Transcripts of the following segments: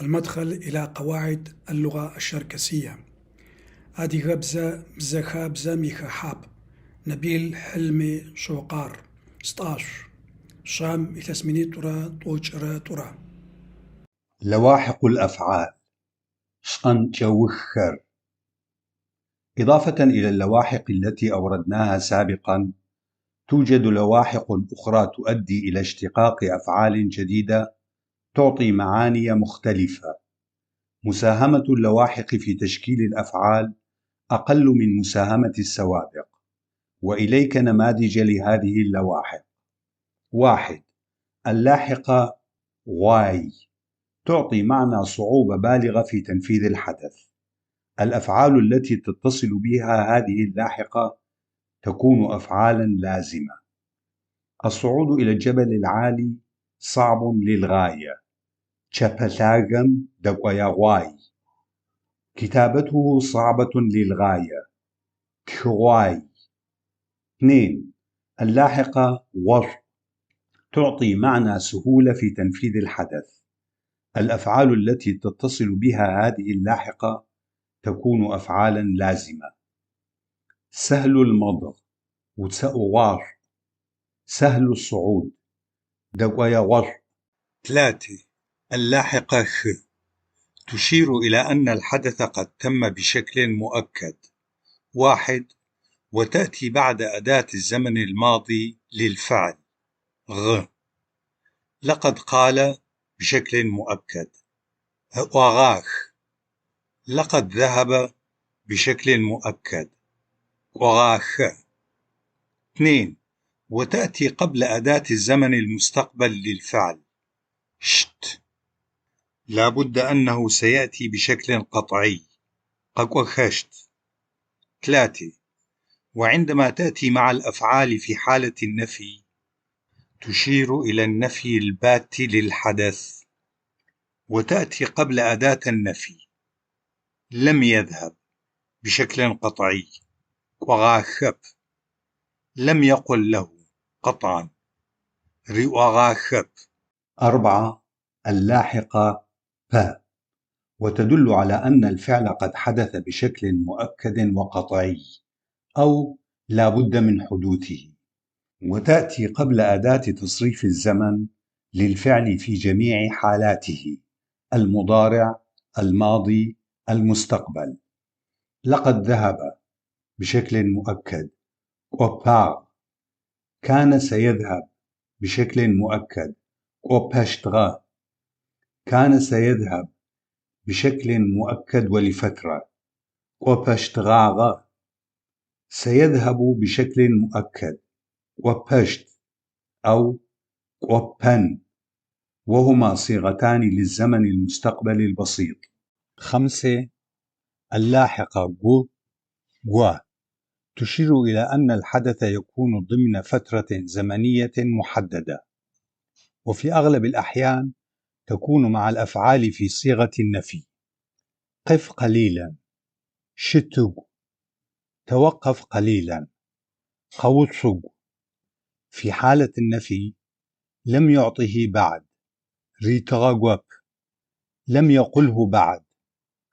المدخل إلى قواعد اللغة الشركسية. Адыгэбзэ бзэхабзэм ихэхьапӏ. Набил Хьилми Шокъар. Стӏашъу. Шам, илъэс минитӏурэ тӏокӏырэ тӏурэ. لواحق الأفعال شӏэн кӏэуххэр. إضافة إلى اللواحق التي أوردناها سابقا، توجد لواحق أخرى تؤدي إلى اشتقاق أفعال جديدة تعطي معاني مختلفة. مساهمة اللواحق في تشكيل الأفعال أقل من مساهمة السوابق، وإليك نماذج لهذه اللواحق: 1. اللاحقة غواي تعطي معنى صعوبة بالغة في تنفيذ الحدث. الأفعال التي تتصل بها هذه اللاحقة تكون أفعالا لازمة. الصعود إلى الجبل العالي صعب للغاية. Чэпэ лъагэм дэкӏоегъуай. كتابته صعبة للغاية. Тхыгъуай. 2. اللاحقة غوشӏу تعطي معنى سهولة في تنفيذ الحدث. الأفعال التي تتصل بها هذه اللاحقة تكون أفعالا لازمة. سهل المضغ وتسأغواشӏу. سهل الصعود дэкӏоегъошӏу. 3. اللاحقة خ تشير إلى أن الحدث قد تم بشكل مؤكد. 1. وتأتي بعد أداة الزمن الماضي للفعل غ. لقد قال بشكل مؤكد ыӏогъах. لقد ذهب بشكل مؤكد кӏогъахэ. 2. وتأتي قبل أداة الزمن المستقبل للفعل شت. لا بد أنه سيأتي بشكل قطعي къэкӏохэщт. 3. وعندما تأتي مع الأفعال في حالة النفي تشير إلى النفي البات للحدث، وتأتي قبل أداة النفي لم يذهب بشكل قطعي кӏогъахэп. لم يقل له قطعا риӏогъахэп. 4. اللاحقة ب وتدل على أن الفعل قد حدث بشكل مؤكد وقطعي أو لا بد من حدوثه، وتأتي قبل أداة تصريف الزمن للفعل في جميع حالاته: المضارع، الماضي، المستقبل. لقد ذهب بشكل مؤكد кӏопагъ. كان سيذهب بشكل مؤكد кӏопэщтыгъэ. كان سيذهب بشكل مؤكد ولفترة кӏопэщтгъагъэ. سيذهب بشكل مؤكد кӏопэщт أو кӏопэн، وهما صيغتان للزمن المستقبل البسيط. 5. اللاحقة gu gwa تشير إلى أن الحدث يكون ضمن فترة زمنية محددة، وفي أغلب الأحيان تكون مع الأفعال في صيغة النفي. قف قليلا، щытыгу، توقف قليلا، къэуцугу. في حالة النفي لم يعطه بعد، ритыгъэгоп، لم يقله بعد،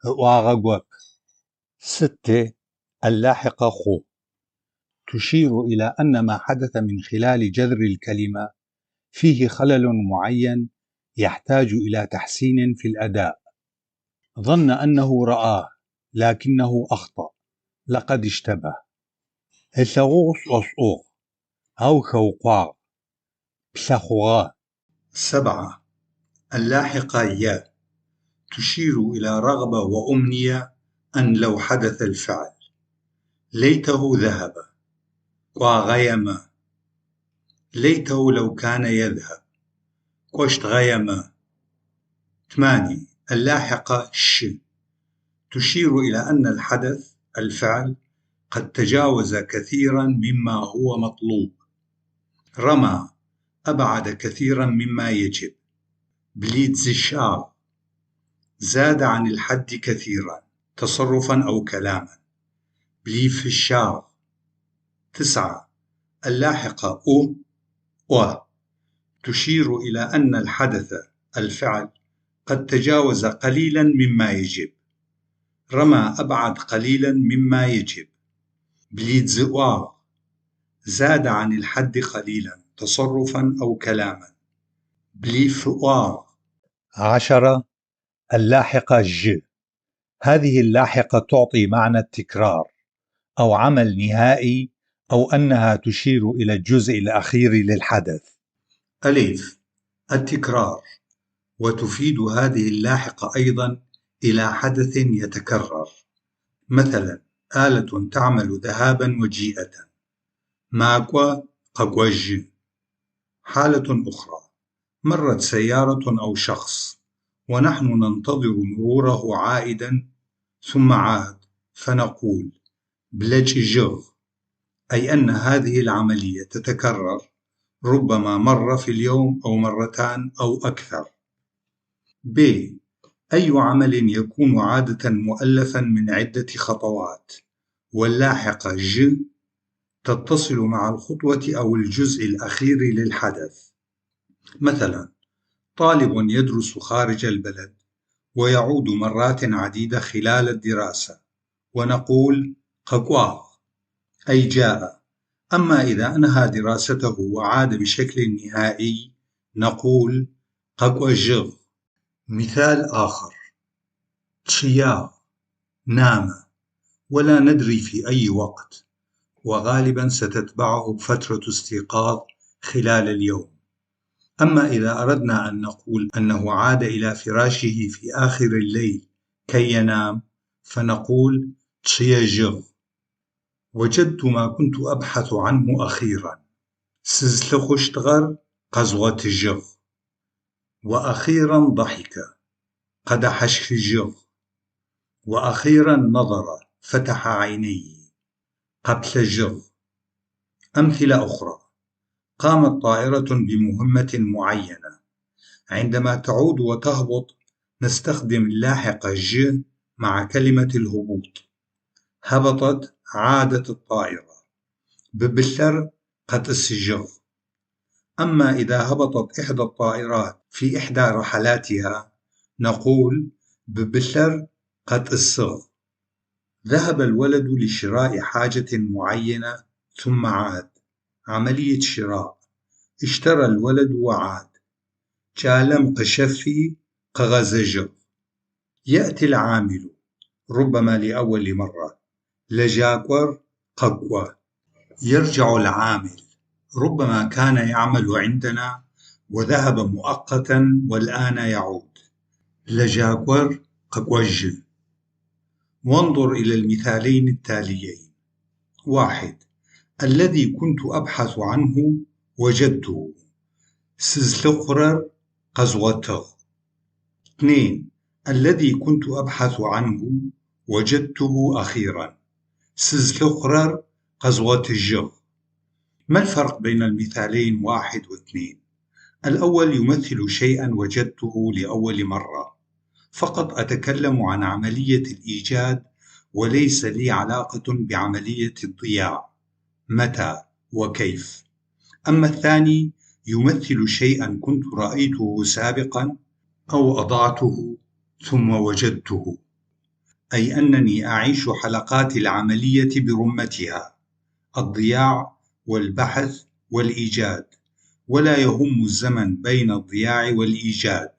ыӏуагъэгоп. 6. اللاحقة خو تشير إلى أن ما حدث من خلال جذر الكلمة فيه خلل معين يحتاج إلى تحسين في الأداء. ظن أنه رآه لكنه أخطأ، لقد اشتبه. ылъэгъугъ шӏошӏугъ, ау хэукъуагъ. Плъэхъугъэ. 7. اللاحقة ي تشير إلى رغبة وأمنية أن لو حدث الفعل. ليته ذهب. кӏуагъэемэ. ليته لو كان يذهب. кӏощтыгъэемэ. 8. اللاحقة ش تشير إلى أن الحدث الفعل قد تجاوز كثيرا مما هو مطلوب. رمى أبعد كثيرا مما يجب. блидзыщагъ زاد عن الحد كثيرا تصرفا أو كلاما. блифыщагъ. 9. اللاحقة أ أ تشير إلى أن الحدث الفعل قد تجاوز قليلا مما يجب، رمى أبعد قليلا مما يجب. Блидзыӏуагъ - زاد عن الحد قليلا تصرفا أو كلاما. Блифыӏуагъ. 10. اللاحقة ج هذه اللاحقة تعطي معنى التكرار، أو عمل نهائي، أو أنها تشير إلى الجزء الأخير للحدث. ألف التكرار، وتفيد هذه اللاحقة أيضا إلى حدث يتكرر، مثلا آلة تعمل ذهابا وجيئة، макӏо къэкӏожьы. حالة أخرى: مرت سيارة أو شخص، ونحن ننتظر مروره عائدا، ثم عاد، فنقول: блэкӏыжьыгъ، أي أن هذه العملية تتكرر، ربما مرة في اليوم أو مرتان أو أكثر. ب أي عمل يكون عادة مؤلفا من عدة خطوات، واللاحقة ج تتصل مع الخطوة أو الجزء الأخير للحدث. مثلا، طالب يدرس خارج البلد ويعود مرات عديدة خلال الدراسة، ونقول: къэкӏуагъ، أي جاء. أما إذا أنهى دراسته وعاد بشكل نهائي، نقول: къэкӏожьыгъ. مثال آخر: чъыягъ نام، ولا ندري في أي وقت، وغالبا ستتبعه فترة استيقاظ خلال اليوم. أما إذا أردنا أن نقول أنه عاد إلى فراشه في آخر الليل كي ينام، فنقول: чъыежьыгъ. وجدت ما كنت أبحث عنه أخيرا. Сызлъыхъущтыгъэр къэзгъотыжьыгъ. وأخيرا ضحك، къэдэхьащхыжьыгъ. وأخيرا نظر، فتح عينيه، къэплъэжьыгъ. أمثلة أخرى: قامت طائرة بمهمة معينة، عندما تعود وتهبط نستخدم اللاحقة ج مع كلمة الهبوط. هبطت، عادت الطائرة. Быбылъэр къэтӏысыжьыгъ. أما إذا هبطت إحدى الطائرات في إحدى رحلاتها، نقول: быбылъэр къэтӏысыгъ. ذهب الولد لشراء حاجة معينة ثم عاد، عملية شراء، اشترى الولد وعاد. Кӏалэм къыщэфи къыгъэзэжьыгъ. يأتي العامل، ربما لأول مرة، лэжьакӏор къэкӏо. يرجع العامل، ربما كان يعمل عندنا وذهب مؤقتا والآن يعود. Лэжьакӏор къэкӏожьы. وانظر إلى المثالين التاليين: 1. الذي كنت أبحث عنه وجدته. Сызлъыхъурэр къэзгъотыгъ. 2. الذي كنت أبحث عنه وجدته أخيرا. Сызлъыхъурэр къэзгъотыжьыгъ. ما الفرق بين المثالين 1 و2؟ الأول يمثل شيئا وجدته لأول مرة، فقط أتكلم عن عملية الإيجاد وليس لي علاقة بعملية الضياع، متى وكيف. أما الثاني يمثل شيئا كنت رأيته سابقا أو أضعته ثم وجدته، أي أنني أعيش حلقات العملية برمتها، الضياع والبحث والإيجاد، ولا يهم الزمن بين الضياع والإيجاد.